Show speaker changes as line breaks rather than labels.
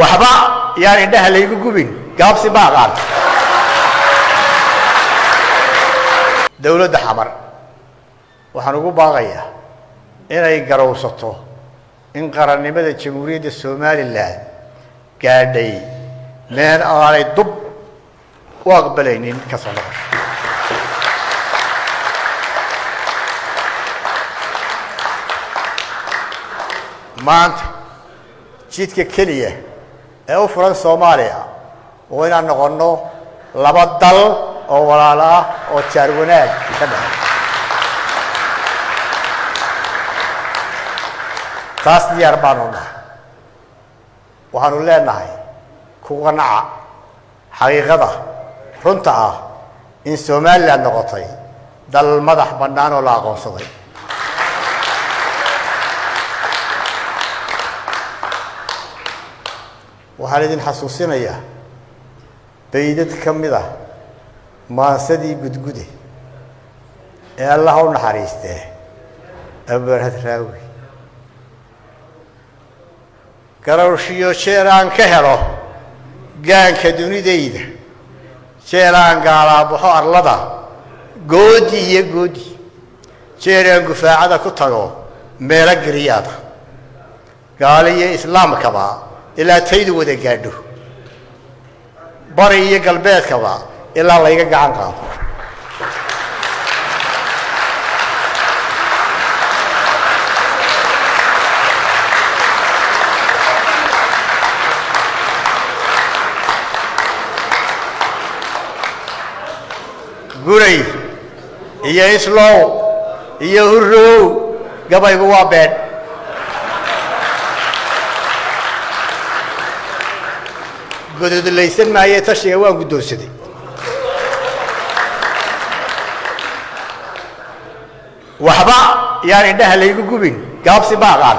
Waxba yaan indhaha laygu gubin, gaabsi ma aqaan. Dowladda Xamar waxaan ugu baaqayaa inay garowsato in qarannimada Jamhuuriyadda Somalilan gaadhay meel aanay dub u aqbalaynin ka soo noqosho. Maanta jidka keliya ee u furan Soomaaliya waa inaan noqonno laba dal oo walaalo ah oo jaar wanaag ka dhexay. Taas diyaar baanu nahay. Waxaanu leenahay, ku qanaca xaqiiqada runta ah in Somalilan noqotay dal madax bannaan oo la aqoonsaday. Waxaan idin xasuusinayaa baydad ka mid ah maansadii Gudgude ee Allah u naxariistee Abarhad Raawi: "Garowshiyo jeer aan ka helo gaanka dunidayda, jeer aan gaalaabaxo arlada, goodi iyo goodi, jeer aan gufaacada ku tago meelo geriyaada, gaali iyo islaamkaba ilaa taydu wada gaadho, bari iyo galbeedkaba ilaa layga gacan qaado." Guray iyo Islow iyo Hurrow, gabaygu waa been. Gododlaysan maaye, tashiga waan guddoonsaday. Waxba yaan indhaha laygu gubin, gaabsi ma aqaan.